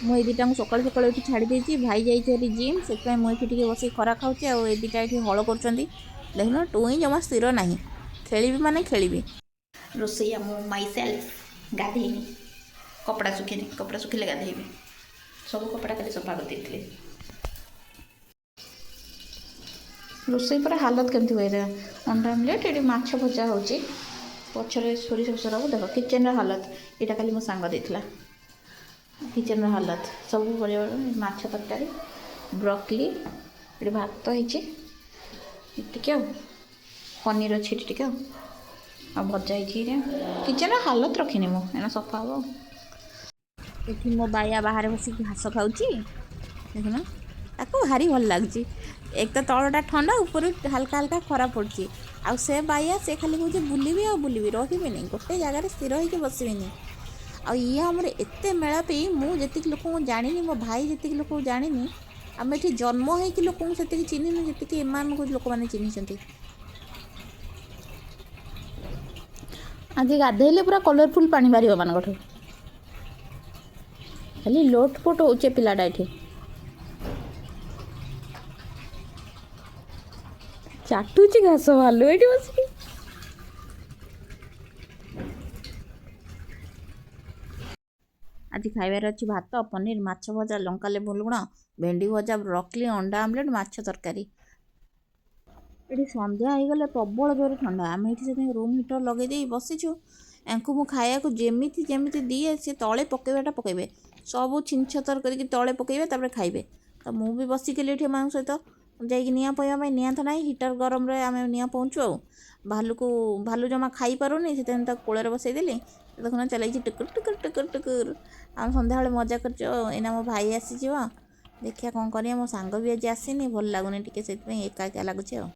ମୁଁ ଏଇ ଦୁଇଟାଙ୍କୁ ସକାଳୁ ସକାଳୁ ଏଠି ଛାଡ଼ି ଦେଇଛି। ଭାଇ ଯାଇଛି ଏଠି ଜିମ୍, ସେଥିପାଇଁ ମୁଁ ଏଠି ଟିକେ ବସିକି ଖରା ଖାଉଛି। ଆଉ ଏ ଦୁଇଟା ଏଠି ହଳ କରୁଛନ୍ତି। ଦେଖୁନ, ଟୁଇଁ ଜମା ସ୍ଥିର ନାହିଁ, ଖେଳିବି ମାନେ ଖେଳିବି। ରୋଷେଇ ମୁଁ ମାଇ ସେଲ୍ଫ। ଗାଧେଇନି, କପଡ଼ା ଶୁଖିନି, କପଡ଼ା ଶୁଖିଲେ ଗାଧେଇବି। ସବୁ କପଡ଼ା କାଲି ସଫା କରିଦେଇଥିଲି। ରୋଷେଇ ପୁରା ହାଲତ କେମିତି ହୁଏ। ଅଣ୍ଡା ଆମଲେଟ୍, ଏଠି ମାଛ ଭଜା ହେଉଛି, ପଛରେ ସୋରିଷ ବେସର ହବ। ଦେଖ କିଚେନ୍ର ହାଲତ। ଏଇଟା କାଲି ମୋ ସାଙ୍ଗ ଦେଇଥିଲା। କିଚେନ୍ର ହାଲତ ସବୁ ପରିବା। ମାଛ ତରକାରୀ, ବ୍ରକଲି, ଏଠି ଭାତ ହେଇଛି ଏତିକି, ଆଉ ପନିର ଅଛି ଏଠି ଟିକେ, ଆଉ ଭଜା ହେଇଛି। କିଚେନ୍ର ହାଲତ ରଖିନି ମୁଁ, ଏଇନା ସଫା ହେବ। ଏଠି ମୋ ବାୟା ବାହାରେ ବସିକି ଘାସ ଖାଉଛି। ଦେଖୁନ, ତାକୁ ଭାରି ଭଲ ଲାଗୁଛି। ଏକ ତ ତଳଟା ଥଣ୍ଡା, ଉପରୁ ହାଲକା ହାଲକା ଖରା ପଡ଼ୁଛି। ଆଉ ସେ ବାୟା, ସେ ଖାଲି କହୁଛି ବୁଲିବି ଆଉ ବୁଲିବି, ରହିବିନି ଗୋଟେ ଜାଗାରେ, ସ୍ଥିର ହେଇକି ବସିବିନି। ଆଉ ଇଏ ଆମର ଏତେ ମେଳାପି। ମୁଁ ଯେତିକି ଲୋକଙ୍କୁ ଜାଣିନି, ମୋ ଭାଇ ଯେତିକି ଲୋକଙ୍କୁ ଜାଣିନି, ଆମେ ଏଠି ଜନ୍ମ ହେଇକି ଲୋକଙ୍କୁ ସେତିକି ଚିହ୍ନିନୁ ଯେତିକି ଏମାନଙ୍କୁ ଲୋକମାନେ ଚିହ୍ନିଛନ୍ତି। ଆଜି ଗାଧେଇଲେ ପୁରା କଲରଫୁଲ୍ ପାଣି ବାହାରିବ ଏମାନଙ୍କଠୁ। ଖାଲି ଲୋଟପୋଟ ହେଉଛି ପିଲାଟା ଏଠି। ଚାଟୁଛି ଘାସ ଭାଲୁ ଏଇଠି ବସିକି। ଆଜି ଖାଇବାରେ ଅଛି ଭାତ, ପନିର, ମାଛ ଭଜା, ଲଙ୍କା ଲେମ୍ବୁ ଲୁଣ, ଭେଣ୍ଡି ଭଜା, ବ୍ରକଲି, ଅଣ୍ଡା ଆମଲେଟ୍, ମାଛ ତରକାରୀ। ଏଠି ସନ୍ଧ୍ୟା ହେଇଗଲେ ପ୍ରବଳ ଜୋରେ ଥଣ୍ଡା। ଆମେ ଏଠି ସେଥିପାଇଁ ରୁମ୍ ହିଟର୍ ଲଗେଇ ଦେଇ ବସିଛୁ। ୟାଙ୍କୁ ମୁଁ ଖାଇବାକୁ ଯେମିତି ଯେମିତି ଦିଏ, ସେ ତଳେ ପକେଇବାଟା ପକେଇବେ, ସବୁ ଛିନଛତର କରିକି ତଳେ ପକେଇବେ, ତାପରେ ଖାଇବେ। ତ ମୁଁ ବି ବସିଗଲି ଏଠି ଏମାନଙ୍କ ସହିତ ଯାଇକି ନିଆଁ ପୋଇଁବା ପାଇଁ। ନିଆଁ ତ ନାହିଁ, ହିଟର୍ ଗରମରେ ଆମେ ନିଆଁ ପୋଉଁଛୁ। ଆଉ ଭାଲୁକୁ, ଭାଲୁ ଜମା ଖାଇପାରୁନି, ସେଥିପାଇଁ ତାକୁ କୋଳରେ ବସେଇଦେଲି। ଦେଖୁନ, ଚଲେଇଛି ଟୁକୁର ଟୁକୁର ଟୁକୁର ଟୁକୁର। ଆମେ ସନ୍ଧ୍ୟାବେଳେ ମଜା କରୁଛୁ। ଆଉ ଏଇନା ମୋ ଭାଇ ଆସିଯିବ, ଦେଖିବା କ'ଣ କରିବା। ମୋ ସାଙ୍ଗ ବି ଆଜି ଆସିନି, ଭଲ ଲାଗୁନି ଟିକେ, ସେଥିପାଇଁ ଏକା ଏକା ଲାଗୁଛି ଆଉ।